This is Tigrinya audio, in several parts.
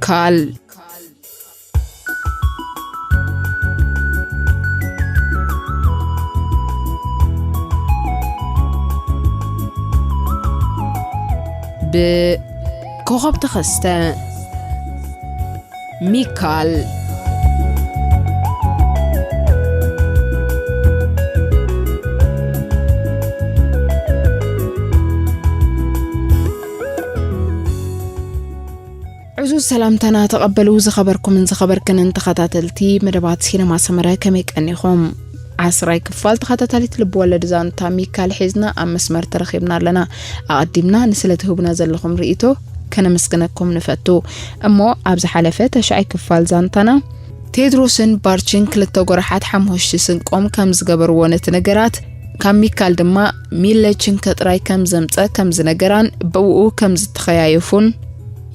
ሚካል። ብኮኸብ ተኸስተ። ሚካል። ዕዙዝ ሰላምታና ተቐበሉ። ዝኸበርኩምን ዝኸበርክንን ተኸታተልቲ መደባት ሲነማ ሰመረ፣ ከመይ ቀኒኹም? ዓስራይ ክፋል ተኸታታሊት ልብ ወለድ ዛንታ ሚካል ሒዝና ኣብ መስመር ተረኺብና ኣለና። ኣቐዲምና ንስለ ትህቡና ዘለኹም ርእይቶ ከነመስግነኩም ንፈቱ። እሞ ኣብ ዝሓለፈ ተሽዓይ ክፋል ዛንታና፣ ቴድሮስን ባርችን ክልተ ጎራሓት ሓሙሽቲ ስንቆም ከም ዝገበርዎ፣ ነቲ ነገራት ካብ ሚካል ድማ ሚለ ችንከ ጥራይ ከም ዘምጸ ከም ዝነገራን ብእኡ ከም ዝተኸያየፉን፣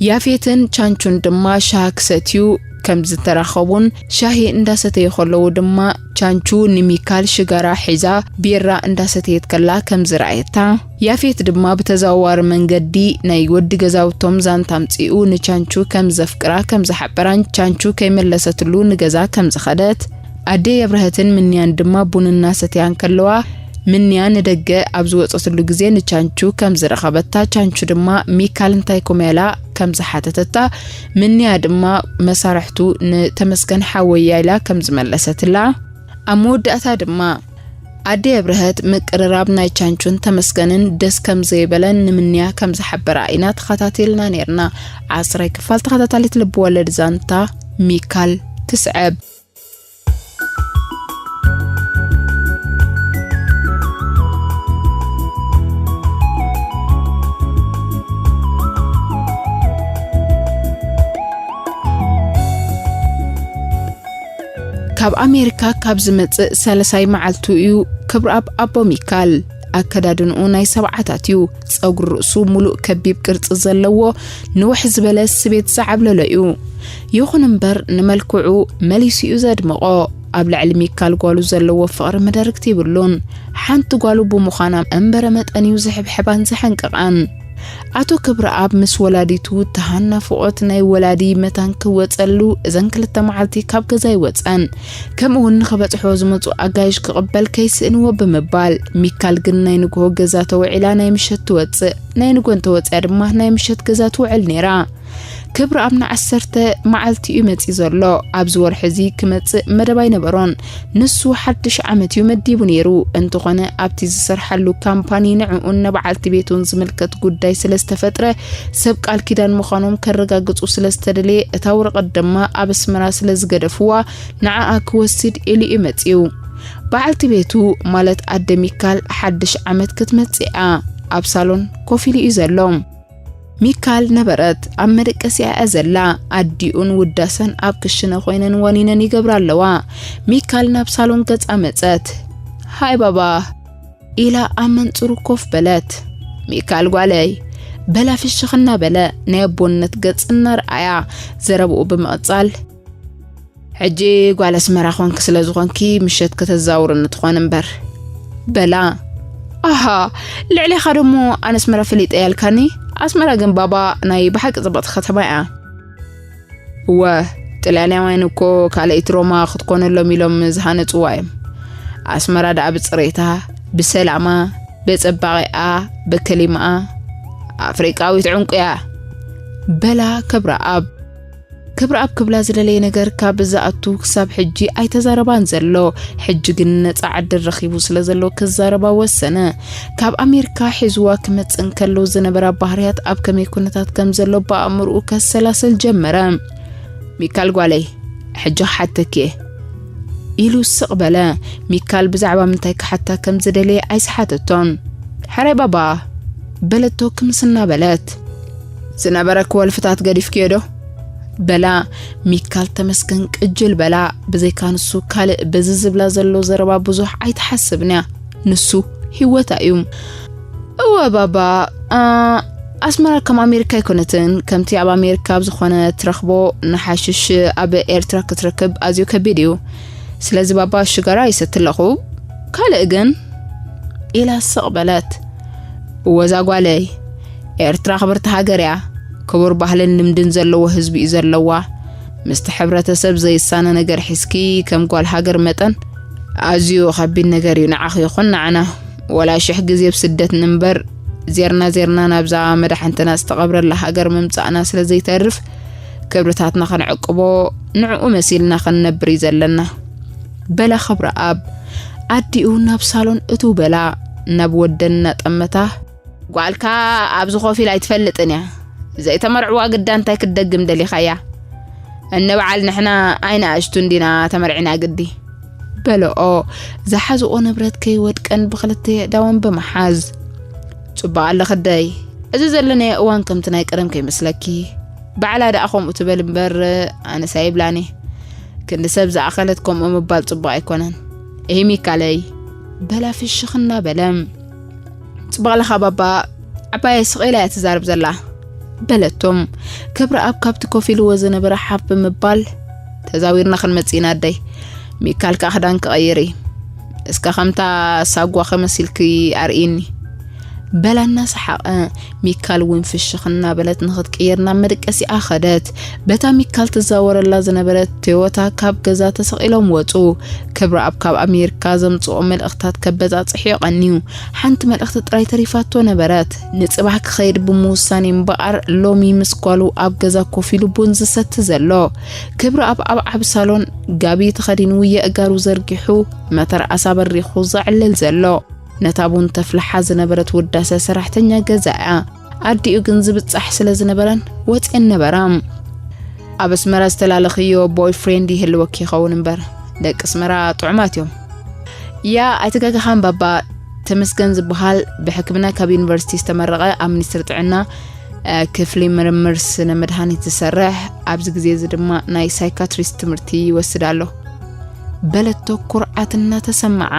ያፌትን ቻንቹን ድማ ሻሂ ክሰትዩ ከም ዝተራኸቡን፣ ሻሂ እንዳሰተዩ ከለዉ ድማ ቻንቹ ንሚካል ሽጋራ ሒዛ ቢራ እንዳሰተየት ከላ ከም ዝረኣየታ፣ ያፌት ድማ ብተዘዋዋሪ መንገዲ ናይ ወዲ ገዛውቶም ዛንታ ኣምጺኡ ንቻንቹ ከም ዘፍቅራ ከም ዝሓበራን፣ ቻንቹ ከይመለሰትሉ ንገዛ ከም ዝኸደት፣ ኣደይ ኣብርሀትን ምንያን ድማ ቡን እናሰተያ እንከለዋ፣ ምንያ ንደገ ኣብ ዝወጸትሉ ግዜ ንቻንቹ ከም ዝረኸበታ፣ ቻንቹ ድማ ሚካል እንታይ ኮመ ኢላ ከም ዝሓተተታ፣ ምንያ ድማ መሳርሕቱ ንተመስገን ሓወያ ኢላ ከም ዝመለሰትላ፣ ኣብ መወዳእታ ድማ ኣደይ ኣብርሀት ምቅርራብ ናይ ቻንቹን ተመስገንን ደስ ከም ዘይበለን ንምንያ ከም ዝሓበራ ኢና ተኸታቲልና ነይርና። ዓስራይ ክፋል ተኸታታሊት ልብ ወለድ ዛንታ ሚካል ትስዕብ። ካብ ኣሜሪካ ካብ ዝመጽእ ሳልሳይ መዓልቱ እዩ ክብረኣብ ኣቦ ሚካል። ኣከዳድንኡ ናይ ሰብዓታት እዩ። ጸጉሪ ርእሱ ሙሉእ ከቢብ ቅርጺ ዘለዎ፣ ንውሕ ዝበለ ስቤት ዝዓብለሎ እዩ። ይኹን እምበር፣ ንመልክዑ መሊሱ እዩ ዘድምቖ። ኣብ ልዕሊ ሚካል ጓሉ ዘለዎ ፍቕሪ መዳርግቲ የብሉን። ሓንቲ ጓሉ ብምዃና እምበረ መጠን እዩ ዝሕብሕባን ዝሕንቅቓን። ኣቶ ክብረኣብ ምስ ወላዲቱ፣ ተሃን ናፍቖት ናይ ወላዲ መታን ክወጸሉ፣ እዘን ክልተ መዓልቲ ካብ ገዛ ኣይወጸን። ከምኡ እውን ንኽበጽሕዎ ዝመጹ ኣጋይሽ ክቕበል ከይስእንዎ ብምባል፣ ሚካል ግን ናይ ንግሆ ገዛ ተውዒላ ናይ ምሸት ትወጽእ፣ ናይ ንጎ እንተወጽያ ድማ ናይ ምሸት ገዛ ትውዕል ነይራ። ክብረኣብ ንዓሰርተ መዓልቲ እዩ መጺኡ ዘሎ። ኣብዚ ወርሒ እዚ ክመጽእ መደብ ኣይነበሮን። ንሱ ሓድሽ ዓመት እዩ መዲቡ ነይሩ። እንተኾነ ኣብቲ ዝሰርሓሉ ካምፓኒ ንዕኡን ንበዓልቲ ቤቱን ዝምልከት ጉዳይ ስለ ዝተፈጥረ፣ ሰብ ቃል ኪዳን ምዃኖም ከረጋግጹ ስለ ዝተደለየ፣ እታ ወረቐት ድማ ኣብ ኣስመራ ስለ ዝገደፍዋ፣ ንዓኣ ክወስድ ኢሉ እዩ መጺኡ። በዓልቲ ቤቱ፣ ማለት ኣደ ሚካል፣ ሓድሽ ዓመት ክትመጽእ እያ። ኣብ ሳሎን ኮፍ ኢሉ እዩ ዘሎ። ሚካል ነበረት ኣብ መደቀሲኣ እያ ዘላ። ኣዲኡን ውዳሰን ኣብ ክሽነ ኮይነን ዋኒነን ይገብራ ኣለዋ። ሚካል ናብ ሳሎን ገጻ መጸት። "ሃይ ባባ" ኢላ ኣብ መንጽሩ ኮፍ በለት። "ሚካል ጓለይ" በላ ፍሽኽ እናበለ ናይ ኣቦነት ገጽ እናርኣያ ዘረብኡ ብምቕጻል፣ "ሕጂ ጓል ኣስመራ ኾንኪ ስለ ዝኾንኪ ምሸት ከተዛውርኒ ትኾን እምበር" በላ። "ኣሃ፣ ልዕሌኻ ደሞ ኣነ ኣስመራ ፈሊጠ ያልካኒ? ኣስመራ ግን ባባ ናይ ብሓቂ ጽብቕቲ ከተማ እያ። እወ፣ ጥልያናውያን እኮ ካልኣይቲ ሮማ ክትኮነሎም ኢሎም ዝሃነጽዋ እዮም። ኣስመራ ደኣ ብጽሬታ፣ ብሰላማ፣ ብጽባቐኣ፣ ብክሊማኣ ኣፍሪቃዊት ዕንቁ እያ" በላ ክብረኣብ። ክብረኣብ ክብላ ዝደለየ ነገር ካብ ዝኣቱ ክሳብ ሕጂ ኣይተዛረባን ዘሎ። ሕጂ ግን ነጻ ዕድል ረኺቡ ስለ ዘሎ ክዛረባ ወሰነ። ካብ ኣሜሪካ ሒዝዋ ክመጽእ እንከሎ ዝነበራ ባህርያት ኣብ ከመይ ኩነታት ከም ዘሎ ብኣእምሮኡ ከሰላስል ጀመረ። "ሚካል ጓለይ፣ ሕጂ ክሓተኪ እየ" ኢሉ ስቕ በለ። ሚካል ብዛዕባ ምንታይ ክሓታ ከም ዝደለየ ኣይስሓተቶን። "ሕራይ ባባ" በለቶ ክምስ እናበለት። "ዝነበረኪ ወልፍታት ገዲፍክዮ ዶ?" በላ። ሚካል ተመስገን ቅጅል በላ። ብዘይካ ንሱ ካልእ በዚ ዝብላ ዘሎ ዘረባ ብዙሕ ኣይትሓስብን እያ። ንሱ ህይወታ እዩ። "እወ ባባ፣ ኣ፣ ኣስመራ ከም ኣሜሪካ ኣይኮነትን። ከምቲ ኣብ ኣሜሪካ ኣብ ዝኾነ ትረኽቦ ንሓሽሽ ኣብ ኤርትራ ክትረክብ ኣዝዩ ከቢድ እዩ። ስለዚ ባባ ሽጋራ ይሰቲ ኣለኹ። ካልእ ግን?" ኢላ ስቕ በለት። "እወ እዛ ጓለይ፣ ኤርትራ ክብርቲ ሃገር እያ። ክቡር ባህልን ልምድን ዘለዎ ህዝቢ እዩ ዘለዋ። ምስቲ ሕብረተሰብ ዘይሳነ ነገር ሒዝኪ ከም ጓል ሃገር መጠን ኣዝዩ ከቢድ ነገር እዩ ንዓኺ ይኹን ንዓና። ወላ ሽሕ ግዜ ብስደት ንንበር፣ ዜርና ዜርና ናብዛ መድሓንትና ዝተቐብረላ ሃገር ምምጻእና ስለ ዘይተርፍ፣ ክብርታትና ከነዕቅቦ፣ ንዕኡ መሲልና ክንነብር እዩ ዘለና። በላ ክብረኣብ ኣዲኡ ናብ ሳሎን እትው በላ፣ ናብ ወደን እናጠመታ፣ ጓልካ ኣብዚ ኮፍ ኢላ ኣይትፈልጥን እያ። ዘይተመርዕዋ ግዳ እንታይ ክትደግም ደሊኻያ? እነ በዓል ንሕና ኣይንኣሽቱን ዲና ተመርዒና ግዲ። በለኦ፣ ዝሓዝኦ ንብረት ከይወድቀን ብኽልተ ኣእዳወን ብምሓዝ። ጽቡቕ ኣለኺ ኣደይ። እዚ ዘለናዮ እዋን ከምቲ ናይ ቀደም ከይመስለኪ። ባዕላ ደኣ ከምኡ ትበል እምበር ኣነስ ኣይብላን እየ። ክንዲ ሰብ ዝኣኸለት ከምኡ ምባል ጽቡቕ ኣይኮነን። እሂ ሚካለይ። በላ ፍሽኽ እናበለ። ጽቡቕ ኣለኻ ባባ፣ ዓባየይ ስቕ ኢላ እያ ትዛረብ ዘላ። በለቶም። ክብረኣብ ካብቲ ኮፍ ኢልዎ ዝነበረ ሓፍ ብምባል፣ ተዛዊርና ክንመጽእ ኢና ኣደይ። ሚካል ከኣ ክዳን ክቐይር እዩ። እስከ ከምታ ሳጓ ከመሲልኪ ኣርእይኒ። በላ እናሰሓቐ፣ ሚካል እውን ፍሽኽ እናበለት ንኽትቅየር ናብ መደቀሲኣ ኸደት። በታ ሚካል ትዛወረላ ዝነበረት ቶዮታ ካብ ገዛ ተሰቒሎም ወጹ። ክብረኣብ ካብ ኣሜሪካ ዘምጽኦ መልእኽታት ከበጻጽሕ እዩ ቀንዩ። ሓንቲ መልእኽቲ ጥራይ ተሪፋቶ ነበረት። ንጽባሕ ክኸይድ ብምውሳኔ እምበኣር ሎሚ ምስ ጓሉ ኣብ ገዛ ኮፍ ኢሉ ቡን ዝሰቲ ዘሎ። ክብረኣብ ኣብ ዓቢ ሳሎን ጋቢ ተኸዲኑ የእጋሩ ዘርጊሑ መተርኣሳ በሪኹ ዘዕልል ዘሎ። ነታ ቡን ተፍልሓ ዝነበረት ውዳሰ ሰራሕተኛ ገዛ እያ። ኣዲኡ ግን ዝብጻሕ ስለ ዝነበረን ወጽየን ነበራ። ኣብ ኣስመራ ዝተላለኽዮ ቦይፍሬንድ ይህልወኪ ይኸውን እምበር፣ ደቂ ኣስመራ ጥዑማት እዮም። ያ ኣይተጋገኻን ባባ፣ ተመስገን ዝበሃል ብሕክምና ካብ ዩኒቨርሲቲ ዝተመረቐ ኣብ ሚኒስትሪ ጥዕና፣ እ፣ ክፍሊ ምርምር ስነ መድሃኒት ዝሰርሕ፣ ኣብዚ ግዜ እዚ ድማ ናይ ሳይካትሪስት ትምህርቲ ይወስድ ኣሎ። በለቶ ኩርዓት እናተሰምዓ።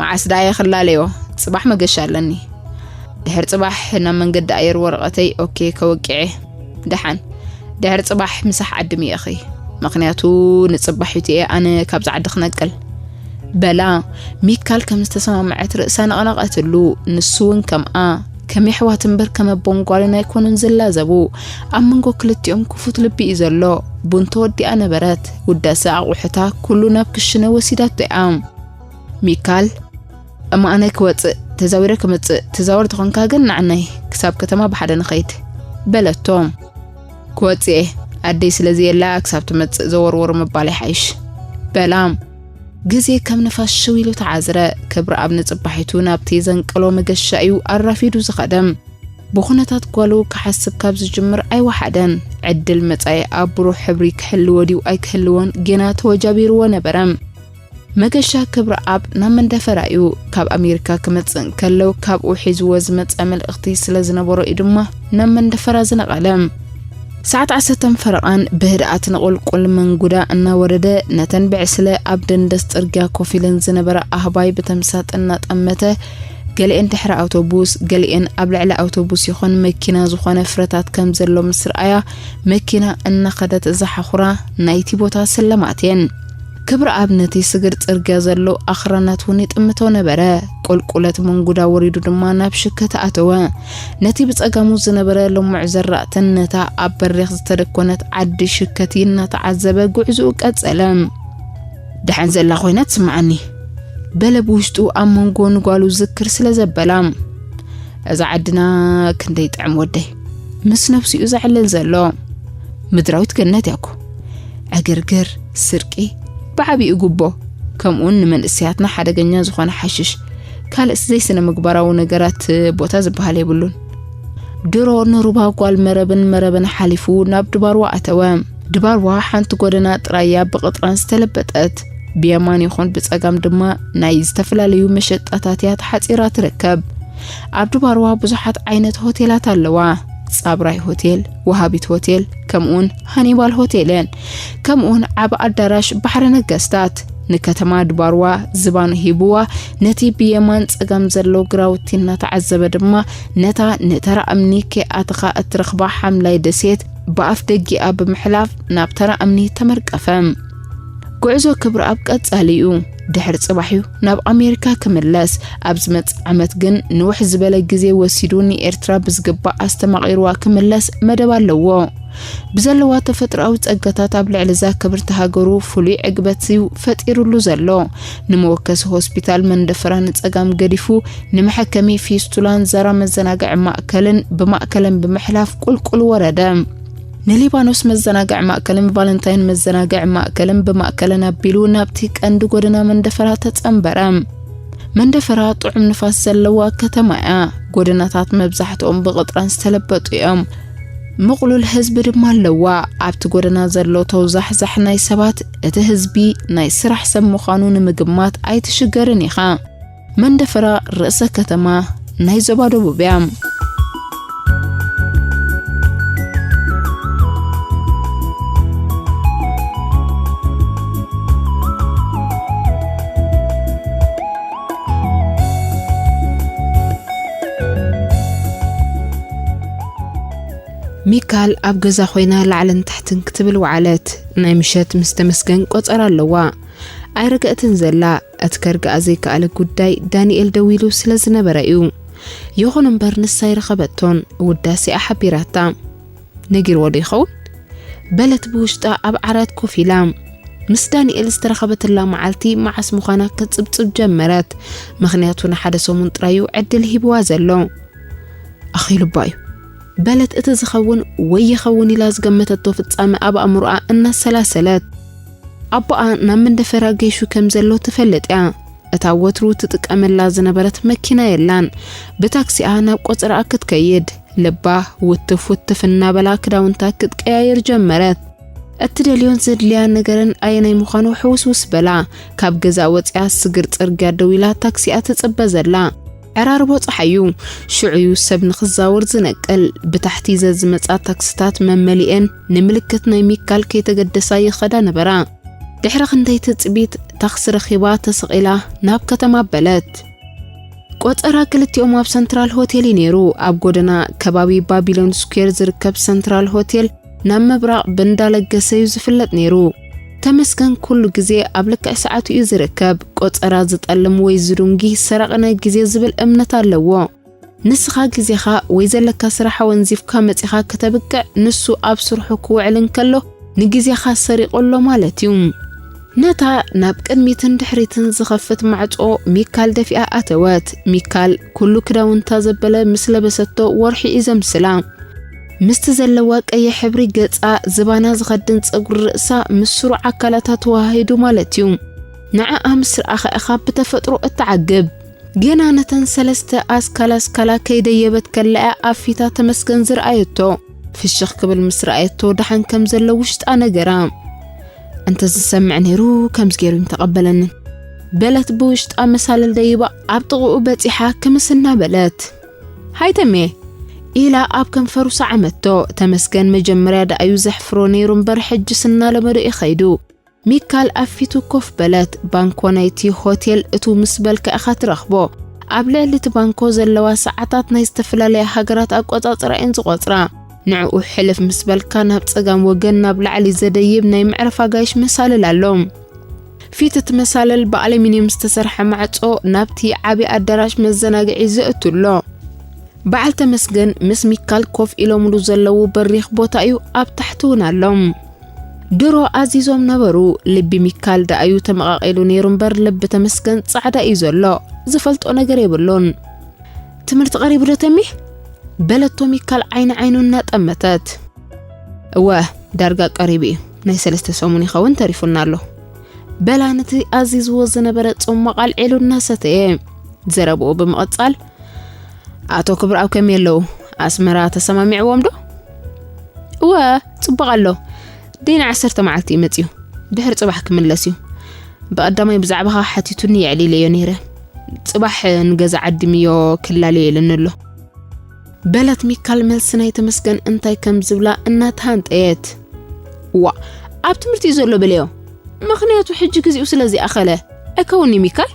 መዓስ ደኣ እየ ክላለዮ? ጽባሕ መገሻ ኣለኒ። ድሕሪ ጽባሕ ናብ መንገዲ ኣየር ወረቐተይ ኦኬ ከወቅዐ። ደሓን። ድሕሪ ጽባሕ ምሳሕ ዓድሚ ኢኺ። ምኽንያቱ ንጽባሒቱ እየ ኣነ ካብዛ ዓዲ ክነቅል። በላ፣ ሚካል ከም ዝተሰማምዐት ርእሳ ነቐነቐትሉ። ንሱ እውን ከምኣ። ከም የሕዋት እምበር ከም ኣቦን ጓልን ኣይኮኑን ዝላዘቡ። ኣብ መንጎ ክልቲኦም ክፉት ልቢ እዩ ዘሎ። ቡን ተወዲኣ ነበረት። ውዳሰ ኣቑሑታ ኩሉ ናብ ክሽነ ወሲዳቶ እያ። ሚካል፣ እሞ ኣነ ክወጽእ፣ ተዛዊረ ክመጽእ፣ ትዛወር ተኾንካ ግን ንዓናይ ክሳብ ከተማ ብሓደ ንኸይድ፣ በለቶ። ክወጽእ እየ፣ ኣደይ ስለ ዘየላ ክሳብ ትመጽእ ዘወርወር ምባል ይሓይሽ፣ በላ። ግዜ ከም ንፋስ ሽው ኢሉ ተዓዝረ። ክብረኣብ ንጽባሒቱ ናብቲ ዘንቀሎ መገሻ እዩ ኣራፊዱ ዝኸደ። ብኹነታት ጓሉ ክሓስብ ካብ ዝጅምር ኣይወሓደን። ዕድል መጻኢ ኣብ ብሩህ ሕብሪ ክሕልዎ ድዩ ኣይክህልዎን ጌና ተወጃቢርዎ ነበረ። መገሻ ክብረኣብ ናብ መንደፈራ እዩ። ካብ ኣሜሪካ ክመጽእ እንከሎ ካብኡ ሒዝዎ ዝመጸ መልእኽቲ ስለ ዝነበሮ እዩ ድማ ናብ መንደፈራ ዝነቐለ። ሰዓት ዓሰርተ ፈረቓን ብህድኣት ንቑልቁል መንጉዳ እናወረደ ነተን ብዕስለ ኣብ ደንደስ ጽርግያ ኮፍ ኢለን ዝነበራ ኣህባይ ብተምሳጥ እናጠመተ፣ ገሊኤን ድሕሪ ኣውቶቡስ፣ ገሊኤን ኣብ ልዕሊ ኣውቶቡስ ይኹን መኪና ዝኾነ ፍረታት ከም ዘሎ ምስ ረኣያ፣ መኪና እናኸደት ዝሓኹራ ናይቲ ቦታ ስለማት እየን። ክብረኣብ ነቲ ስግር ጽርግያ ዘሎ ኣኽራናት እውን ይጥምቶ ነበረ። ቁልቁለት መንጉዳ ወሪዱ ድማ ናብ ሽከት ኣተወ። ነቲ ብጸጋሙ ዝነበረ ልሙዕ ዘራእትን ነታ ኣብ በሪኽ ዝተደኮነት ዓዲ ሽከቲ እናተዓዘበ ጉዕዝኡ ቀጸለ። ደሓን ዘላ ኮይና ትስምዓኒ፣ በለ ብውሽጡ ኣብ መንጎ ንጓሉ ዝክር ስለ ዘበላ። እዛ ዓድና ክንደይ ጥዕም ወደይ፣ ምስ ነብሲኡ ዘዕልል ዘሎ። ምድራዊት ገነት እያ እኮ። ዕግርግር፣ ስርቂ፣ ብዓቢኡ ጉቦ፣ ከምኡውን ንመንእሰያትና ሓደገኛ ዝኾነ ሓሽሽ፣ ካልእስ ዘይስነ ምግባራዊ ነገራት ቦታ ዝበሃል የብሉን። ድሮ ንሩባ ጓል መረብን መረብን ሓሊፉ ናብ ድባርዋ ኣተወ። ድባርዋ ሓንቲ ጎደና ጥራይ እያ ብቕጥራን ዝተለበጠት። ብየማን ይኹን ብጸጋም ድማ ናይ ዝተፈላለዩ መሸጣታት እያ ተሓጺራ ትርከብ። ኣብ ድባርዋ ብዙሓት ዓይነት ሆቴላት ኣለዋ። ጻብራይ ሆቴል፣ ወሃቢት ሆቴል፣ ከምኡውን ሃኒባል ሆቴልን፣ ከምኡውን ዓቢ ኣዳራሽ ባሕሪ ነገስታት። ንከተማ ድባርዋ ዝባኑ ሂብዋ፣ ነቲ ብየማን ጸጋም ዘሎ ግራውቲ እናተዓዘበ ድማ፣ ነታ ንተራ እምኒ ከይኣተኻ እትረኽባ ሓምላይ ደሴት ብኣፍ ደጊኣ ብምሕላፍ ናብ ተራ እምኒ ተመርቀፈ። ጉዕዞ ክብረኣብ ቀጻሊ እዩ። ድሕሪ ጽባሕ እዩ ናብ ኣሜሪካ ክምለስ። ኣብ ዝመጽእ ዓመት ግን ንውሕ ዝበለ ግዜ ወሲዱ ንኤርትራ ብዝግባእ ኣስተማቒርዋ ክምለስ መደብ ኣለዎ። ብዘለዋ ተፈጥሮኣዊ ጸጋታት ኣብ ልዕሊ እዛ ክብርቲ ሃገሩ ፍሉይ ዕግበት እዩ ፈጢሩሉ ዘሎ። ንመወከሲ ሆስፒታል መንደፈራ ንጸጋም ገዲፉ ንመሐከሚ ፊስቱላን ዘራ መዘናግዒ ማእከልን ብማእከለን ብምሕላፍ ቁልቁል ወረደ። ንሊባኖስ መዘናግዒ ማእከልን ቫለንታይን መዘናግዒ ማእከልን ብማእከለን ኣቢሉ ናብቲ ቀንዲ ጎደና መንደፈራ ተጸንበረ። መንደፈራ ጥዑም ንፋስ ዘለዋ ከተማ እያ። ጎደናታት መብዛሕትኦም ብቕጥራን ዝተለበጡ እዮም። ምቕሉል ህዝቢ ድማ ኣለዋ። ኣብቲ ጎደና ዘሎ ተውዛሕዛሕ ናይ ሰባት፣ እቲ ህዝቢ ናይ ስራሕ ሰብ ምዃኑ ንምግማት ኣይትሽገርን ኢኻ። መንደፈራ ርእሰ ከተማ ናይ ዞባ ደቡብ እያ። ሚካል ኣብ ገዛ ኮይና ላዕልን ታሕትን ክትብል ወዓለት። ናይ ምሸት ምስ ተመስገን ቆጸራ ኣለዋ። ኣይረገእትን ዘላ፣ እቲ ከርግኣ ዘይከኣለ ጉዳይ ዳንኤል ደዊሉ ስለ ዝነበረ እዩ። ይኹን እምበር ንሳ ኣይረኸበቶን፣ ውዳሴኣ ሓቢራታ። ነጊርዎ ዶ ይኸውን? በለት ብውሽጣ ኣብ ዓራት ኮፍ ኢላ። ምስ ዳንኤል ዝተረኸበትላ መዓልቲ መዓስ ምዃና ክትጽብጽብ ጀመረት። ምኽንያቱ ንሓደ ሰሙን ጥራይ እዩ ዕድል ሂብዋ ዘሎ። ኣኺሉባ እዩ። በለት እቲ ዝኸውን ወይ ይኸውን ኢላ ዝገመተቶ ፍጻመ ኣብ ኣእምሮኣ እናሰላሰለት። ኣቦኣ ናብ መንደፈራ ገይሹ ከም ዘሎ ትፈልጥ እያ። እታ ወትሩ ትጥቀመላ ዝነበረት መኪና የላን። ብታክሲኣ ናብ ቆጽራኣ ክትከይድ፣ ልባ ውትፍ ውትፍ እናበላ ክዳውንታ ክትቀያየር ጀመረት። እትደልዮን ዘድልያ ነገርን ኣየናይ ምዃኑ ሕውስውስ በላ። ካብ ገዛ ወጺኣ ስግር ጽርግያ ደው ኢላ ታክሲኣ ትጽበ ዘላ። ዕራርቦ ጸሓይ እዩ። ሽዑ እዩ ሰብ ንኽዛወር ዝነቅል። ብታሕቲ ዘዝመጻ ታክስታት መመሊኤን ንምልክት ናይ ሚካል ከይተገደሳ ይኸዳ ነበራ። ድሕሪ ክንደይ ትጽቢት ታክሲ ረኺባ ተሰቒላ ናብ ከተማ ኣበለት። ቆጸራ ክልቲኦም ኣብ ሰንትራል ሆቴል እዩ ነይሩ። ኣብ ጎደና ከባቢ ባቢሎን ስኩዌር ዝርከብ ሰንትራል ሆቴል ናብ ምብራቕ ብእንዳለገሰ እዩ ዝፍለጥ ነይሩ። ተመስገን ኩሉ ግዜ ኣብ ልክዕ ሰዓቱ እዩ ዝርከብ። ቆጸራ ዝጠልም ወይ ዝዱንጊ ሰራቒ ናይ ግዜ ዝብል እምነት ኣለዎ። ንስኻ ግዜኻ ወይ ዘለካ ስራሕ ኣወንዚፍካ መጺኻ ከተብቅዕ፣ ንሱ ኣብ ስርሑ ክውዕል እንከሎ ንግዜኻ ሰሪቑ ኣሎ ማለት እዩ። ነታ ናብ ቅድሚትን ድሕሪትን ዝኸፍት ማዕጾ ሚካል ደፊኣ ኣተወት። ሚካል ኩሉ ክዳውንታ ዘበለ ምስ ለበሰቶ ወርሒ እዩ ዘምስላ። ምስቲ ዘለዋ ቀይሕ ሕብሪ ገጻ፣ ዝባና ዝኸድን ጸጉሪ ርእሳ ምስ ስሩዕ ኣካላታ ተወሃሂዱ ማለት እዩ። ንዓኣ ምስ ረኣኻ ኢኻ ብተፈጥሮ እትዓግብ። ገና ነተን ሰለስተ ኣስካላ ኣስካላ ከይደየበት ከላ እያ ኣብ ፊታ ተመስገን ዝረኣየቶ። ፍሽኽ ክብል ምስ ረኣየቶ ደሓን ከም ዘሎ ውሽጣ ነገራ። "እንተ ዝሰምዕ ነይሩ ከምዚ ገይሩ ይምተቐበለንን" በለት ብውሽጣ መሳልል ደይባ ኣብ ጥቕኡ በጺሓ ክምስ እናበለት። "ሃይ ተሜ" ኢላ ኣብ ከንፈሩ ሰዓመቶ። ተመስገን መጀመርያ ደኣዩ ዘሕፍሮ ነይሩ እምበር ሕጅስ እናለመዶ እዩ ኸይዱ። ሚካል ኣብ ፊቱ ኮፍ በለት። ባንኮ ናይቲ ሆቴል እቱ ምስ በልካ ኢኻ ትረኽቦ። ኣብ ልዕሊ እቲ ባንኮ ዘለዋ ሰዓታት ናይ ዝተፈላለያ ሃገራት ኣቆጻጽራ እየን ዝቖጽራ። ንዕኡ ሕልፍ ምስ በልካ ናብ ጸጋም ወገን ናብ ላዕሊ ዘደይብ ናይ መዕረፊ ኣጋይሽ መሳልል ኣሎ። ፊት እቲ መሳልል ብኣሉሚንየም ዝተሰርሐ ማዕጾ ናብቲ ዓቢ ኣዳራሽ መዘናግዒ ዘእቱ ኣሎ። በዓል ተመስገን ምስ ሚካል ኮፍ ኢሎምሉ ዘለዉ በሪኽ ቦታ እዩ፣ ኣብ ታሕቲ እውን ኣሎ። ድሮ ኣዚዞም ነበሩ። ልቢ ሚካል ደኣዩ ተመቓቒሉ ነይሩ እምበር ልቢ ተመስገን ጻዕዳ እዩ ዘሎ። ዝፈልጦ ነገር የብሉን። "ትምህርቲ ቀሪቡ ዶ ተሚ?" በለቶ ሚካል ዓይኒ ዓይኑ እናጠመተት። "እወ፣ ዳርጋ ቀሪቡ እዩ። ናይ ሰለስተ ሰሙን ይኸውን ተሪፉና ኣሎ" በላ ነቲ ኣዚዝዎ ዝነበረ ጽሟቕ ኣልዒሉ እናሰተየ። ዘረብኡ ብምቕጻል፣ "ኣቶ ክብርኣብ ከመይ ኣለዉ? ኣስመራ ተሰማሚዕዎም ዶ?" "እወ፣ ጽቡቕ ኣሎ። ደይና ዓሰርተ መዓልቲ እዩ መጺኡ። ድሕሪ ጽባሕ ክምለስ እዩ። ብቐዳማይ ብዛዕባኻ ሓቲቱኒ የዕሊለዮ ነይረ። ጽባሕ ንገዛ ዓዲምዮ ክላለየለኒ ኣሎ" በለት ሚካል መልሲ ናይ ተመስገን እንታይ ከም ዝብላ እናተሃንጠየት። "ዋ፣ ኣብ ትምህርቲ እዩ ዘሎ በልዮ። ምኽንያቱ ሕጂ ግዜኡ ስለ ዘይኣኸለ ኣይከውን'ዩ ሚካል?"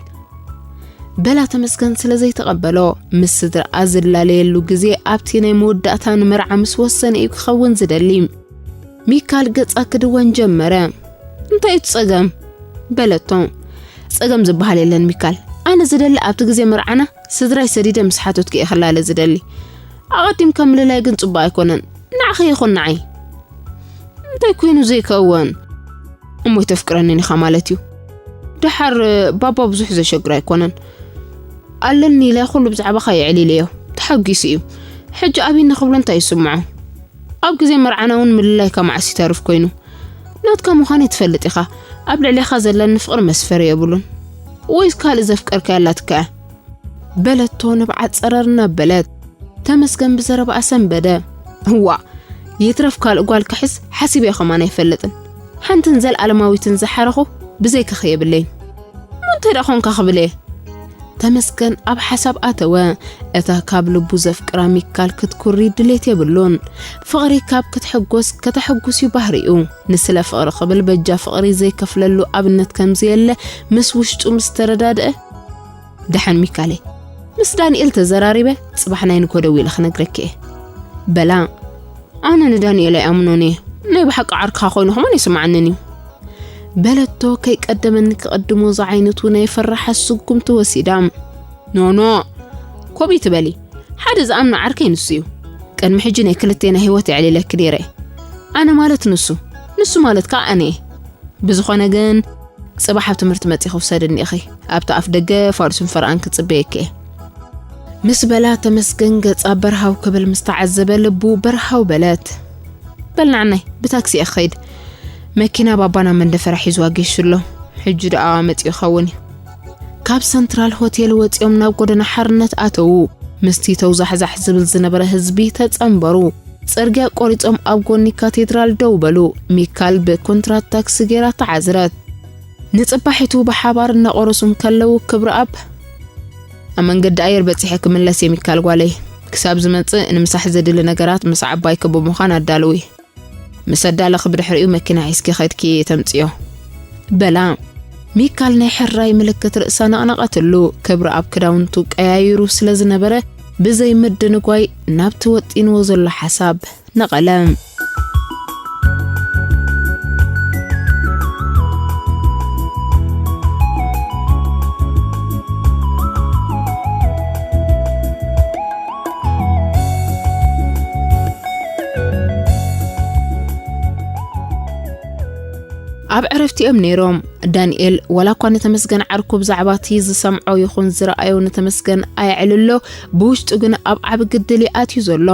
በላ ተመስገን ስለ ዘይተቐበሎ። ምስ ስድራኣ ዝላለየሉ ግዜ ኣብቲ ናይ መወዳእታ ንመርዓ ምስ ወሰነ እዩ ክኸውን ዝደሊ። ሚካል ገጻ ክድወን ጀመረ። "እንታይ እዩ እቲ ጸገም?" በለቶ። ጸገም ዝበሃል የለን ሚካል። ኣነ ዝደሊ ኣብቲ ግዜ መርዓና ስድራይ ሰዲደ ምስ ሓተትኩ እየ ክላለ ዝደሊ። ኣቐዲምካ ምልላይ ግን ጽቡቕ ኣይኮነን። ንዓኺ ይኹን ንዓይ። እንታይ ኮይኑ ዘይከውን? እሞ ተፍቅረኒ ኢኻ ማለት እዩ። ደሓር ባባ ብዙሕ ዘሸግር ኣይኮነን። ኣለኒ ኢለ ኩሉ ብዛዕባኻ የዕሊለዮ። ተሓጒሱ እዩ። ሕጂ ኣብይ ንኽብሎ እንታይ ይስምዖ? ኣብ ግዜ መርዓና እውን ምልላይካ መዓስ ይተርፍ ኮይኑ? ናትካ ምዃነይ ትፈልጥ ኢኻ። ኣብ ልዕሌኻ ዘለኒ ፍቕሪ መስፈሪ የብሉን። ወይስ ካልእ ዘፍቀርካያ ኣላትካ እያ? በለቶ ንብዓት ጸረር እናበለት። ተመስገን ብዘረባኣ ሰንበደ። እዋ፣ ይትረፍ ካልእ ጓል ክሕዝ ሓሲበዮ ከማን ኣይፈልጥን። ሓንትን ዘለኣለማዊትን ዝሓረኹ ብዘይካኺ የብለይን። እሞ እንታይ ደኣ ኾንካ ክብል እየ? ተመስገን ኣብ ሓሳብ ኣተወ። እታ ካብ ልቡ ዘፍቅራ ሚካል ክትኩሪ ድሌት የብሉን። ፍቕሪ ካብ ክትሕጎስ ከተሐጉስ እዩ ባህሪኡ። ንስለ ፍቕሪ ክብል በጃ ፍቕሪ ዘይከፍለሉ ኣብነት ከምዘየለ ምስ ውሽጡ ምስ ተረዳድአ፣ ደሓን ሚካለይ፣ ምስ ዳንኤል ተዘራሪበ ጽባሕ ናይ ንግሆ ደዊለ ክነግረኪ እየ። በላ፣ ኣነ ንዳንኤል ኣይኣምኖን እየ። ናይ ብሓቂ ዓርክኻ ኮይኑ ከማን ኣይስምዓንን እዩ። በለቶ ከይቀደመኒ ክቕድሞ ዝዓይነቱ ናይ ፍርሓት ስጉምቲ ወሲዳ። ኖኖ፣ ኮብ ትበሊ። ሓደ ዝኣምኖ ዓርከይ ንሱ እዩ። ቅድሚ ሕጂ ናይ ክልቴና ህይወት የዕሊለኪ ነይረ እየ። ኣነ ማለት ንሱ፣ ንሱ ማለት ከኣ ኣነ እየ። ብዝኾነ ግን፣ ጽባሕ ኣብ ትምህርቲ መጺኺ ውሰድኒ ኢኺ። ኣብቲ ኣፍ ደገ ፋዱስን ፈርቓን ክጽበየኪ እየ። ምስ በላ ተመስገን ገጻ በርሃው ክብል ምስ ተዓዘበ ልቡ በርሃው በለት። በል ንዓናይ ብታክሲ እየ ክኸይድ። መኪና ባባ ናብ መንደፈራ ሒዝዋ ጌሹ ኣሎ። ሕጂ ደኣ መጺኡ ይኸውን እዩ። ካብ ሰንትራል ሆቴል ወጺኦም ናብ ጎደና ሓርነት ኣተዉ። ምስቲ ተውዛሕዛሕ ዝብል ዝነበረ ህዝቢ ተጸንበሩ። ጽርግያ ቆሪጾም ኣብ ጎኒ ካቴድራል ደው በሉ። ሚካል ብኮንትራት ታክሲ ገይራ ተዓዝረት። ንጽባሒቱ ብሓባር እናቆረሱ እንከለዉ ክብረኣብ፣ ኣብ መንገዲ ኣየር በጺሐ ክምለስ እየ ሚካል ጓለይ። ክሳብ ዝመጽእ ንምሳሕ ዘድሊ ነገራት ምስ ዓባይኪ ብምዃን ኣዳልዊ። ምስ ኣዳለኺ ብድሕሪኡ መኪና ሒዝኪ ከድኪ ተምጽዮ። በላ። ሚካል ናይ ሕራይ ምልክት ርእሳ ነቕነቐትሉ። ክብረኣብ ክዳውንቱ ቀያይሩ ስለ ዝነበረ ብዘይ ምድንጓይ ናብቲ ወጢንዎ ዘሎ ሓሳብ ነቐለ። ኣብ ዕረፍቲ እዮም ነይሮም። ዳንኤል ዋላ እኳ ንተመስገን ዓርኩ ብዛዕባ እቲ ዝሰምዖ ይኹን ዝረኣዮ ንተመስገን ኣየዕልሎ፣ ብውሽጡ ግን ኣብ ዓቢ ግድል እዩ ኣትዩ ዘሎ።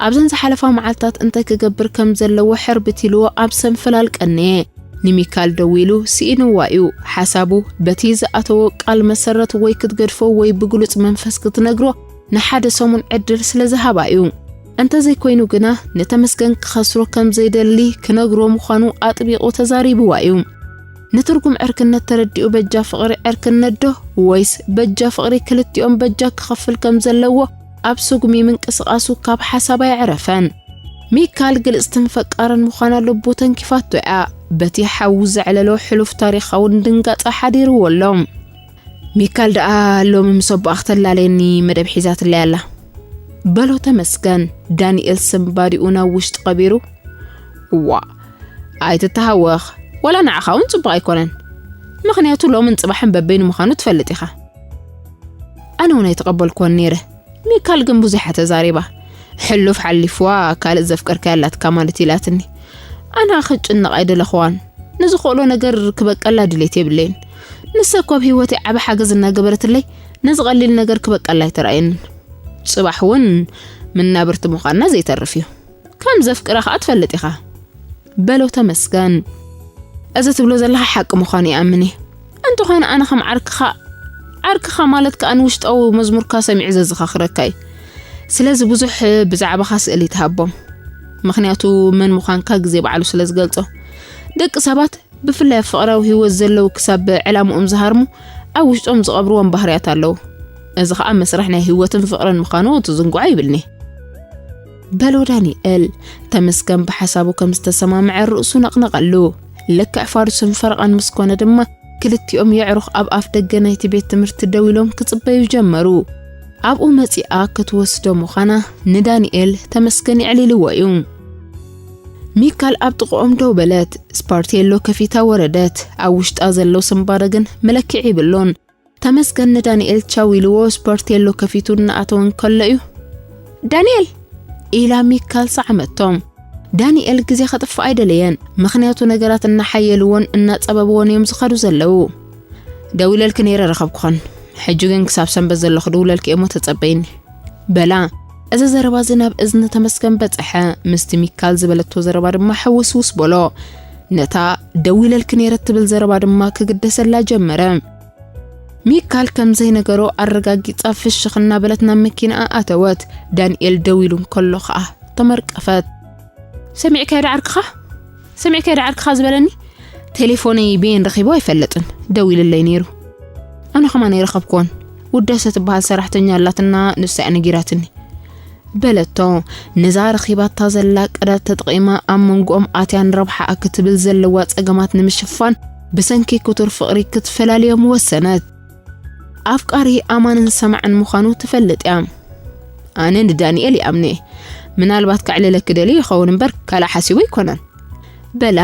ኣብዘን ዝሓለፋ መዓልታት እንታይ ክገብር ከም ዘለዎ ሕርብት ኢልዎ ኣብ ሰንፈላል ቀነየ። ንሚካል ደዊሉ ስኢንዋ እዩ። ሓሳቡ በቲ ዝኣተዎ ቃል መሰረት ወይ ክትገድፎ ወይ ብግሉጽ መንፈስ ክትነግሮ ንሓደ ሰሙን ዕድል ስለ ዝሃባ እዩ። እንተዘይኮይኑ ግና ንተመስገን ክኸስሮ ከም ዘይደሊ ክነግሮ ምዃኑ ኣጥቢቑ ተዛሪብዋ እዩ። ንትርጉም ዕርክነት ተረዲኡ በጃ ፍቕሪ ዕርክነት ዶ ወይስ በጃ ፍቕሪ ክልቲኦም በጃ ክኸፍል ከም ዘለዎ ኣብ ስጉሚ ምንቅስቓሱ ካብ ሓሳብ ኣየዕረፈን። ሚካል ግልጽትን ፈቃርን ምዃና ልቡ ተንኪፋቶ እያ። በቲ ሓዊ ዘዕለሎ ሕሉፍ ታሪኻውን ድንጋጸ ሓዲርዎ ኣሎ። ሚካል ደኣ ሎሚ ምስ ኣቦኣ ክተላለየኒ መደብ ሒዛትለይ ኣላ። በሎ ተመስገን፣ ዳንኤል ስንባዲኡ ናብ ውሽጢ ቀቢሩ። እዋ፣ ኣይትተሃወኽ፣ ዋላ ንዓኻ እውን ጽቡቕ ኣይኮነን። ምኽንያቱ ሎምን ጽባሕን በበይኑ ምዃኑ ትፈልጥ ኢኻ። ኣነ እውን ኣይተቐበልኩዎን ነይረ። ሚካል ግን ብዙሕ እያ ተዛሪባ። ሕሉፍ ሓሊፍዋ ካልእ ዘፍቀርካያ ኣላትካ ማለት ኢላትኒ። ኣነ ክጭነቕ ኣይደለኽዋን። ንዝኽእሎ ነገር ክበቀላ ድሌት የብለይን። ንሳ እኮ ኣብ ህይወተይ ዓቢ ሓገዝ እናገበረትለይ ነዚ ቀሊል ነገር ክበቀላ ኣይተራእየንን። ጽባሕ እውን ምናብርቲ ምዃንና ዘይተርፍ እዩ። ከም ዘፍቅራ ከኣ ትፈልጥ ኢኻ። በሎ ተመስገን። እዚ ትብሎ ዘለኻ ሓቂ ምዃኑ ይኣምን እየ። እንተኾነ ኣነ ከም ዓርክኻ፣ ዓርክኻ ማለት ከኣ ንውሽጣዊ መዝሙርካ ሰሚዑ ዘዘኻኽረካ እዩ። ስለዚ ብዙሕ ብዛዕባኻ ስእሊ ይትሃቦም። ምኽንያቱ መን ምዃንካ ግዜ ባዕሉ ስለ ዝገልጾ። ደቂ ሰባት ብፍላይ ኣብ ፍቕራዊ ህይወት ዘለዉ ክሳብ ዕላምኦም ዝሃርሙ ኣብ ውሽጦም ዝቐብርዎም ባህርያት ኣለዉ። እዚ ኸኣ መስርሕ ናይ ህይወትን ፍቕርን ምዃኑ ትዝንግዖ ይብልኒ። በሎ ዳንኤል። ተመስገን ብሓሳቡ ከም ዝተሰማምዐ ርእሱ ነቕነቐሉ። ልክዕ ፋዱስን ፈረቓን ምስ ኮነ ድማ ክልቲኦም የዕሩኽ ኣብ ኣፍ ደገ ናይቲ ቤት ትምህርቲ ደው ኢሎም ክጽበዩ ጀመሩ። ኣብኡ መጺኣ ክትወስዶ ምዃና ንዳንኤል ተመስገን የዕሊልዎ እዩ። ሚካል ኣብ ጥቕኦም ደው በለት። ስፓርቴሎ ከፊታ ወረደት። ኣብ ውሽጣ ዘሎ ስንባደ ግን መለክዒ ይብሉን። ተመስገን ንዳንኤል ቻው ኢልዎ ስፓርቴሎ ከፊቱ እናኣተወ እንከሎ እዩ፣ "ዳንኤል!" ኢላ ሚካል ሰዓመቶም። ዳንኤል ግዜ ከጥፍእ ኣይደለየን፣ ምኽንያቱ ነገራት እናሓየልዎን እናጸበብዎን እዮም ዝኸዱ ዘለዉ። "ደዊለልኪ ነይረ ረኸብኩኸን፣ ሕጂ ግን ክሳብ ሰንበት ዘለኹ ድውለልኪ እየ እሞ ተጸበይኒ" በላ። እዚ ዘረባ እዚ ናብ እዝኒ ተመስገን በጸሐ። ምስቲ ሚካል ዝበለቶ ዘረባ ድማ ሕውስውስ በሎ። ነታ "ደዊለልኪ ነይረ" እትብል ዘረባ ድማ ክግደሰላ ጀመረ። ሚካል ከም ዘይነገሮ ኣረጋጊጻ ፍሽኽ እናበለት ናብ መኪናኣ ኣተወት። ዳንኤል ደው ኢሉ እንከሎ ኸኣ ተመርቀፈት። "ሰሚዕካዮ ዶ ዓርክኻ? ሰሚዕካዮ ዶ ዓርክኻ ዝበለኒ? ቴሌፎነይ ብየን ረኺቦ ኣይፈልጥን። ደው ኢልለይ ነይሩ። ኣነ ኸማን ኣይረኸብክዎን። ውዳሰ ትበሃል ሰራሕተኛ ኣላትና፣ ንሳ እያ ነጊራትኒ" በለቶ። ነዛ ረኺባታ ዘላ ቀዳድ ተጠቒማ ኣብ መንጎኦም ኣትያ ንረብሓኣ ክትብል ዘለዋ ጸገማት ንምሽፋን ብሰንኪ ክቱር ፍቕሪ ክትፈላልዮም ወሰነት። ኣፍቃሪ ኣማንን ሰማዕን ምዃኑ ትፈልጥ እያ። "ኣነ ንዳንኤል ይኣምኖ እየ። ምናልባት ከዕልለኪ ደልዩ ይኸውን እምበር ካልእ ሓሲቡ ኣይኮነን" በላ።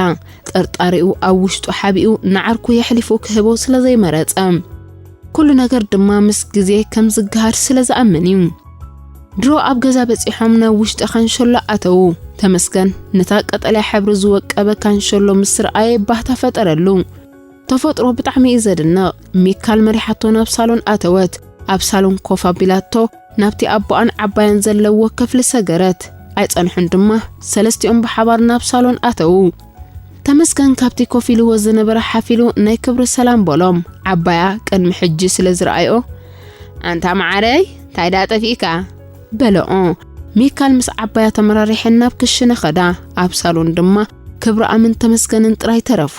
ጥርጣሬኡ ኣብ ውሽጡ ሓቢኡ ንዓርኩ የሕሊፉ ክህቦ ስለ ዘይመረጸ፣ ኩሉ ነገር ድማ ምስ ግዜ ከም ዝገሃድ ስለ ዝኣምን እዩ። ድሮ ኣብ ገዛ በጺሖም ናብ ውሽጢ ካንሸሎ ኣተዉ። ተመስገን ነታ ቀጠልያ ሕብሪ ዝወቀበ ካንሸሎ ምስ ረኣየ ባህታ ፈጠረሉ። ተፈጥሮ ብጣዕሚ እዩ ዘድንቕ። ሚካል መሪሓቶ ናብ ሳሎን ኣተወት። ኣብ ሳሎን ኮፍ ኣቢላቶ ናብቲ ኣቦኣን ዓባያን ዘለዎ ክፍሊ ሰገረት። ኣይጸንሑን ድማ፣ ሰለስቲኦም ብሓባር ናብ ሳሎን ኣተዉ። ተመስገን ካብቲ ኮፍ ኢልዎ ዝነበረ ሓፍ ኢሉ ናይ ክብሪ ሰላም በሎም። ዓባያ ቅድሚ ሕጂ ስለ ዝረኣዮ፣ "ኣንታ መዓረይ፣ እንታይ ደኣ ጠፊእካ?" በለኦ። ሚካል ምስ ዓባያ ተመራሪሐን ናብ ክሽነ ኸዳ። ኣብ ሳሎን ድማ ክብረኣምን ተመስገንን ጥራይ ተረፉ።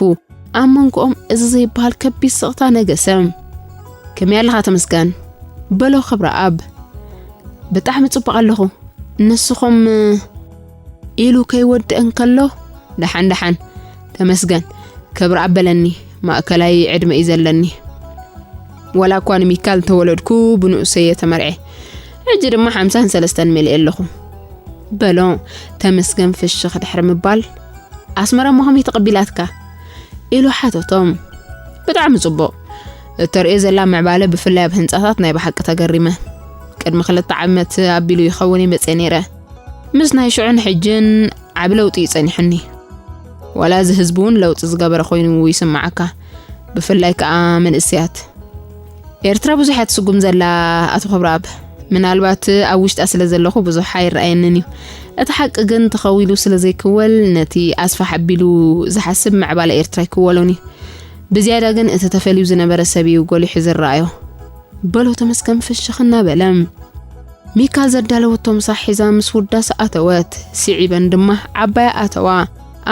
ኣብ መንጎኦም እዚ ዘይበሃል ከቢድ ስቕታ ነገሰ። "ከመይ ኣለኻ ተመስገን?" በሎ ክብረኣብ። "ብጣዕሚ ጽቡቕ ኣለኹ። ንስኹም?" ኢሉ ከይወድእ እንከሎ፣ "ደሓን ደሓን፣ ተመስገን፣ ክብረኣብ በለኒ፣ ማእከላይ ዕድመ እዩ ዘለኒ። ዋላ እኳ ንሚካል እንተወለድኩ ብንኡሰይ እየ ተመርዔ። ሕጂ ድማ ሓምሳን ሰለስተን መሊኤ ኣለኹ" በሎ። ተመስገን ፍሽኽ ድሕሪ ምባል፣ "ኣስመራ እሞ ከመይ ተቐቢላትካ?" ኢሉ ሓተቶም። "ብጣዕሚ ጽቡቕ። እተርእዮ ዘላ ምዕባለ ብፍላይ ኣብ ህንጻታት ናይ ብሓቂ ተገሪመ። ቅድሚ ክልተ ዓመት ኣቢሉ ይኸውን እየ መጽየ ነይረ። ምስ ናይ ሽዑን ሕጅን ዓቢ ለውጢ እዩ ጸኒሑኒ። ዋላ እዚ ህዝቢ እውን ለውጢ ዝገበረ ኮይኑ ይስምዓካ፣ ብፍላይ ከኣ መንእሰያት። ኤርትራ ብዙሕ እያ ትስጉም ዘላ ኣቶ ክብረኣብ። ምናልባት ኣብ ውሽጣ ስለ ዘለኹ ብዙሕ ኣይረኣየንን እዩ። እቲ ሓቂ ግን ተኸዊሉ ስለ ዘይክወል፣ ነቲ ኣስፋሕ ኣቢሉ ዝሓስብ ምዕባለ ኤርትራ ኣይክወሎን እዩ። ብዝያዳ ግን እቲ ተፈልዩ ዝነበረ ሰብ እዩ ጎሊሑ ዝረኣዮ" በሎ ተመስገን ፍሽኽ እናበለ። ሚካል ዘዳለወቶ ምሳሕ ሒዛ ምስ ውዳሰ ኣተወት። ስዒበን ድማ ዓባያ ኣተዋ።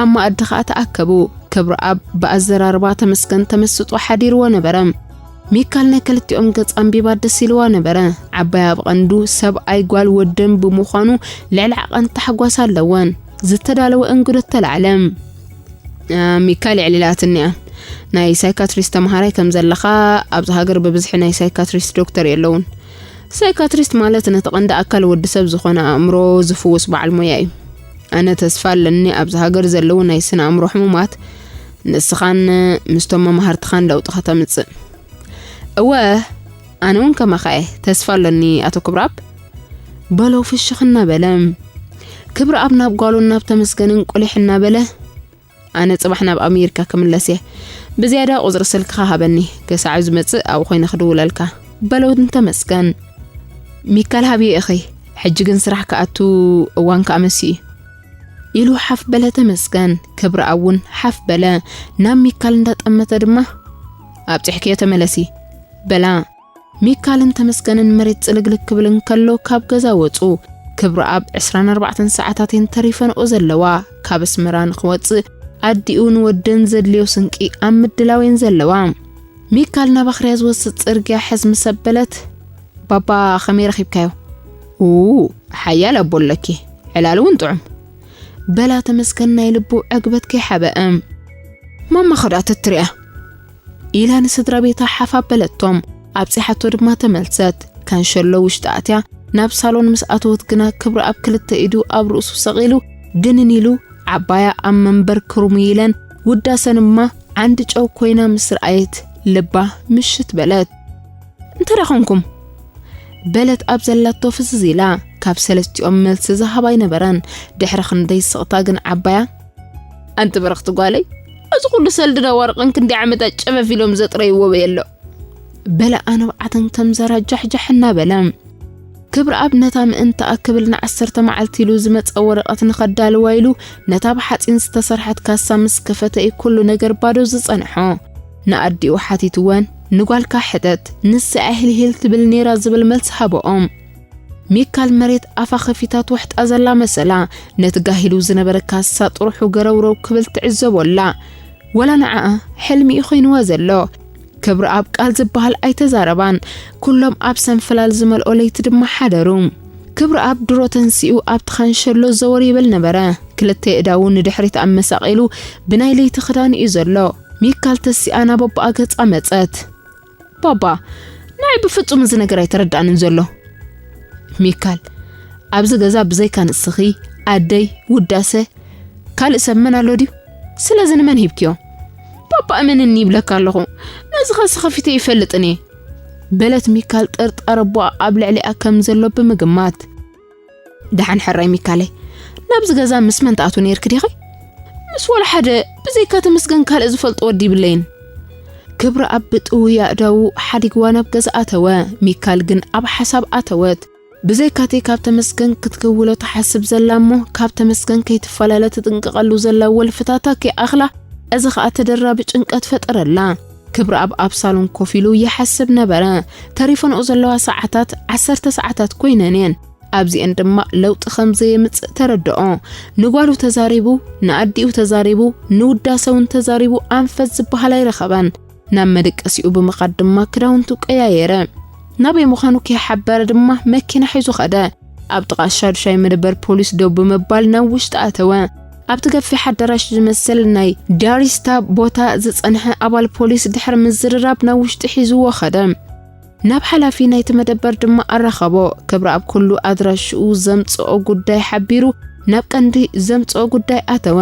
ኣብ መኣዲ ኸኣ ተኣከቡ። ክብረኣብ ብኣዘራርባ ተመስገን ተመስጦ ሓዲርዎ ነበረ። ሚካል ናይ ክልቲኦም ገጽ ኣንቢባ ደስ ኢልዋ ነበረ። ዓባያ ብቐንዱ ሰብኣይ ጓል ወደን ብምዃኑ ልዕሊ ዓቐን ታሕጓስ ኣለወን። ዝተዳለወ እንግዶ ተላዕለ። "እ፣ ሚካል የዕሊላትኒ እያ። ናይ ሳይካትሪስት ተምሃራይ ከም ዘለኻ፣ ኣብዚ ሃገር ብብዝሒ ናይ ሳይካትሪስት ዶክተር የለውን። ሳይካትሪስት ማለት ነቲ ቀንዲ ኣካል ወዲ ሰብ ዝኾነ ኣእምሮ ዝፍውስ በዓል ሞያ እዩ። ኣነ ተስፋ ኣለኒ ኣብዚ ሃገር ዘለዉ ናይ ስነ ኣእምሮ ሕሙማት ንስኻን ምስቶም መማህርትኻን ለውጢ ከተምጽእ።" "እወ፣ ኣነ እውን ከማኻ እየ። ተስፋ ኣለኒ ኣቶ ክብረኣብ" በሎ ፍሽኽ እናበለ። ክብረኣብ ናብ ጓሉን ናብ ተመስገንን ቁሊሕ እናበለ፣ "ኣነ ጽባሕ ናብ ኣሜሪካ ክምለስ እየ። ብዝያዳ ቁጽሪ ስልክኻ ሃበኒ። ክሳዕ ዝመጽእ ኣብኡ ኮይነ ክድውለልካ" በሎ ንተመስገን። "ሚካል ሃብየ እኺ፣ ሕጂ ግን ስራሕ ክኣቱ እዋን ከኣ መሲኡ እዩ" ኢሉ ሓፍ በለ ተመስገን። ክብረኣብ እውን ሓፍ በለ። ናብ ሚካል እንዳጠመተ ድማ፣ "ኣብጺሕክዮ ተመለሲ" በላ። ሚካልን ተመስገንን መሬት ጽልግልግ ክብል እንከሎ ካብ ገዛ ወጹ። ክብረኣብ ዕስራን ኣርባዕተን ሰዓታት እየን ተሪፈንኦ ዘለዋ። ካብ ኣስመራ ንኽወጽእ ኣዲኡ ንወደን ዘድልዮ ስንቂ ኣብ ምድላው እየን ዘለዋ። ሚካል ናብ ኣኽርያ ዝወስድ ጽርግያ ሕዝ ምስ ኣበለት፣ "ባባ ከመይ ረኺብካዮ?" "ኡ፣ ሓያል ኣቦ ኣለኪ፣ ዕላል እውን ጥዑም" በላ ተመስገን ናይ ልቡ ዕግበት ከይሓበአ። "ማማ ኸ ደኣ ተትሪኣ?" ኢላ ንስድራ ቤታ ሓፍ ኣበለቶም። ኣብጺሓቶ ድማ ተመልሰት። ካንሸሎ ውሽጢ ኣትያ ናብ ሳሎን ምስ ኣተወት ግና ክብረኣብ ክልተ ኢዱ ኣብ ርእሱ ሰቒሉ ድንን ኢሉ ዓባያ ኣብ መንበር ክሩሙ ኢለን ውዳሰንማ ዓንዲ ጨው ኮይና ምስ ረኣየት ልባ ምሽት በለት። እንታይ ደኣ ኾንኩም? በለት ኣብ ዘላቶ ፍዝዝ ኢላ። ካብ ሰለስቲኦም መልሲ ዝሃብ ኣይነበረን። ድሕሪ ክንደይ ስቕታ ግን ዓባያ፣ ኣንቲ በረኽቲ ጓለይ፣ እዚ ኩሉ ሰልዲ ዳዋርቕን ክንደይ ዓመታት ጨፈፍ ኢሎም ዘጥረይዎ በየ ኣሎ። በለ ኣነብዓተን ከም ዘራ ጃሕጃሕ እናበለ። ክብረኣብ ነታ ምእንታኣ ክብል ንዓሰርተ መዓልቲ ኢሉ ዝመጸ ወረቐት ንኸዳልዋ ኢሉ ነታ ብሓጺን ዝተሰርሐት ካሳ ምስ ከፈተ እዩ ኩሉ ነገር ባዶ ዝጸንሖ። ንኣዲኡ ሓቲትወን፣ ንጓልካ ሕተት፣ ንሳ እያ ሂልሂል ትብል ነይራ ዝብል መልሲ ሃበኦም። ሚካል መሬት ኣፋ ከፊታ ትውሕጣ ዘላ መሰላ፣ ነቲ ጋሂሉ ዝነበረ ካሳ ጥርሑ ገረውረው ክብል ትዕዘቦ ኣላ። ወላ ንዓኣ ሕልሚ እዩ ኮይንዋ ዘሎ። ክብረኣብ ቃል ዝበሃል ኣይተዛረባን። ኩሎም ኣብ ሰንፈላል ዝመልኦ ለይቲ ድማ ሓደሩ። ክብረኣብ ድሮ ተንሲኡ ኣብቲ ካንሸሎ ዘወር ይብል ነበረ። ክልተ የእዳዉ ንድሕሪት ኣመሳቒሉ ብናይ ለይቲ ክዳን እዩ ዘሎ። ሚካል ተሲኣ ናብ ኣቦኣ ገጻ መጸት። ባባ፣ ንዓይ ብፍጹም እዚ ነገር ኣይተረድኣንን ዘሎ። ሚካል፣ ኣብዚ ገዛ ብዘይካ ንስኺ፣ ኣደይ፣ ውዳሰ፣ ካልእ ሰብ መን ኣሎ ድዩ? ስለዚ ንመን ሂብክዮ? ባባ፣ እመንኒ ይብለካ ኣለኹ። ነዚ ኸሲ ኸፊተ ይፈልጥን እየ። በለት ሚካል ጥርጣረ ኣቦኣ ኣብ ልዕሊኣ ከም ዘሎ ብምግማት። ደሓን ሕራይ ሚካለይ፣ ናብዚ ገዛ ምስ መን ትኣትዊ ነይርኪ ዲኺ? ምስ ወላ ሓደ፣ ብዘይካ ተመስገን ካልእ ዝፈልጦ ወዲ ይብለይን። ክብረኣብ ብጥውያ ኣእዳዉ ሓዲግዋ ናብ ገዛ ኣተወ። ሚካል ግን ኣብ ሓሳብ ኣተወት። ብዘይካቲ ካብ ተመስገን ክትክውሎ ትሓስብ ዘላ እሞ ካብ ተመስገን ከይትፈላለ ትጥንቀቐሉ ዘላ ወልፍታታ ከይኣኽላ፣ እዚ ኸኣ ተደራቢ ጭንቀት ፈጠረላ። ክብረኣብ ኣብ ሳሎን ኮፍ ኢሉ ይሓስብ ነበረ። ተሪፈንኦ ዘለዋ ሰዓታት ዓሰርተ ሰዓታት ኮይነን እየን። ኣብዚኤን ድማ ለውጢ ከም ዘየምጽእ ተረድኦ። ንጓሉ ተዛሪቡ፣ ንኣዲኡ ተዛሪቡ፣ ንውዳሰ እውን ተዛሪቡ ኣንፈት ዝበሃል ኣይረኸበን። ናብ መደቀሲኡ ብምኻድ ድማ ክዳውንቱ ቀያየረ። ናበይ ምዃኑ ከይሓበረ ድማ መኪና ሒዙ ኸደ። ኣብ ጥቓ ሻዱሻይ መደበር ፖሊስ ደው ብምባል ናብ ውሽጢ ኣተወ። ኣብቲ ገፊሕ ኣዳራሽ ዝመስል ናይ ዳሪስታ ቦታ ዝጸንሐ ኣባል ፖሊስ ድሕሪ ምዝርራብ ናብ ውሽጢ ሒዝዎ ኸደ። ናብ ሓላፊ ናይቲ መደበር ድማ ኣራኸቦ። ክብረኣብ ኩሉ ኣድራሽኡ ዘምጽኦ ጉዳይ ሓቢሩ ናብ ቀንዲ ዘምጽኦ ጉዳይ ኣተወ።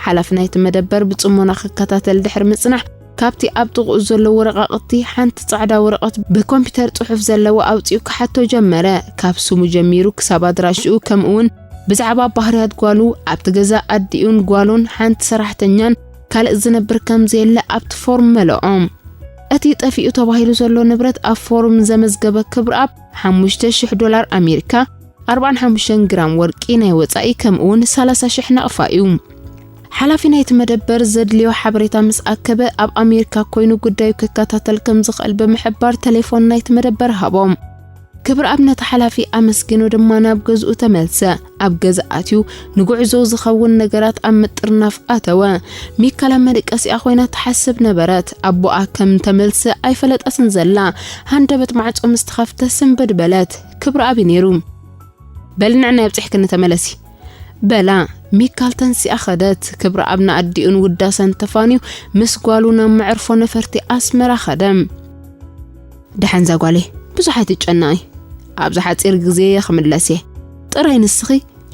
ሓላፊ ናይቲ መደበር ብጽሞና ክከታተል ድሕሪ ምጽናሕ፣ ካብቲ ኣብ ጥቕኡ ዘሎ ወረቓቕቲ ሓንቲ ጻዕዳ ወረቐት ብኮምፒተር ጽሑፍ ዘለዎ ኣውጺኡ ክሓቶ ጀመረ። ካብ ስሙ ጀሚሩ ክሳብ ኣድራሽኡ፣ ከምኡውን ብዛዕባ ባህርያት ጓሉ፣ ኣብቲ ገዛ ኣዲኡን ጓሉን ሓንቲ ሰራሕተኛን ካልእ ዝነብር ከም ዘየለ ኣብቲ ፎርም መለኦም። እቲ ጠፊኡ ተባሂሉ ዘሎ ንብረት ኣብ ፎርም ዘመዝገበ ክብረኣብ ሓሙሽተ ሽሕ ዶላር ኣሜሪካ፣ ኣርባዓን ሓሙሽተን ግራም ወርቂ ናይ ወጻኢ፣ ከምኡውን ሰላሳ ሽሕ ናቕፋ እዩ። ሓላፊ ናይቲ መደበር ዘድልዮ ሓበሬታ ምስ ኣከበ፣ ኣብ ኣሜሪካ ኮይኑ ጉዳዩ ክከታተል ከም ዝኽእል ብምሕባር ተሌፎን ናይቲ መደበር ሃቦም። ክብረኣብ ነቲ ሓላፊ ኣመስጊኑ ድማ ናብ ገዝኡ ተመልሰ። ኣብ ገዛ ኣትዩ ንጉዕዞ ዝኸውን ነገራት ኣብ ምጥርናፍ ኣተወ። ሚካል ኣብ መደቀሲኣ ኮይና ትሓስብ ነበረት። ኣቦኣ ከም ተመልሰ ኣይፈለጠትን ዘላ። ሃንደበት ማዕጾ ምስ ተኸፍተ ስንብድ በለት። ክብረኣብ እዩ ነይሩ። በሊ ንዕናይ ኣብጺሕክኒ ተመለሲ። በላ። ሚካል ተንሲኣ ኸደት። ክብረኣብ ንኣዲኡን ውዳሰን ተፋንዩ ምስ ጓሉ ናብ መዕርፎ ነፈርቲ ኣስመራ ኸደ። ደሓን እዛ ጓለይ፣ ብዙሕ ኣይትጨነቒ። ኣብዚ ሓጺር ግዜ ክምለስ እየ። ጥራይ ንስኺ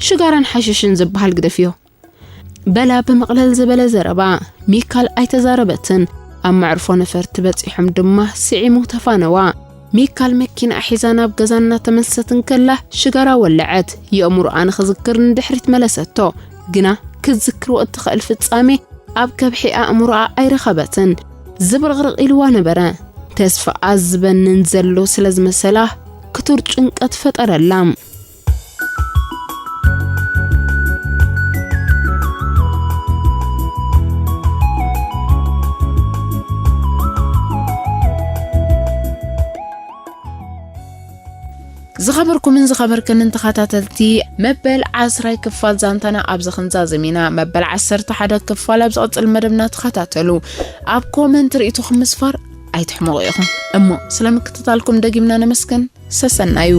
ሽጋራን ሓሽሽን ዝበሃል ግደፍዮ። በላ ብምቕልል ዝበለ ዘረባ። ሚካል ኣይተዛረበትን። ኣብ መዕርፎ ነፈርቲ በጺሖም ድማ ስዒሙ ተፋነዋ። ሚካል መኪና ሒዛ ናብ ገዛ እናተመልሰት እንከላ ሽጋራ ወለዐት። የእምሮኣ ንኽዝክር ንድሕሪት መለሰቶ። ግና ክትዝክሮ እትኽእል ፍጻሜ ኣብ ከብሒ ኣእምሮኣ ኣይረኸበትን። ዝብርቕርቕ ኢልዋ ነበረ። ተስፋኣ ዝበንን ዘሎ ስለ ዝመሰላ ክቱር ጭንቀት ፈጠረላ። ዝኸበርኩምን ዝኸበርክንን ተኸታተልቲ መበል ዓስራይ ክፋል ዛንታና ኣብዚ ክንዛዝም ኢና። መበል ዓሰርተ ሓደ ክፋል ኣብ ዝቕጽል መደብና ተኸታተሉ። ኣብ ኮመንት ርእይቶኹም ምስፋር ኣይትሕመቑ ኢኹም። እሞ ስለ ምክትታልኩም ደጊምና ነመስግን። ሰሰናዩ።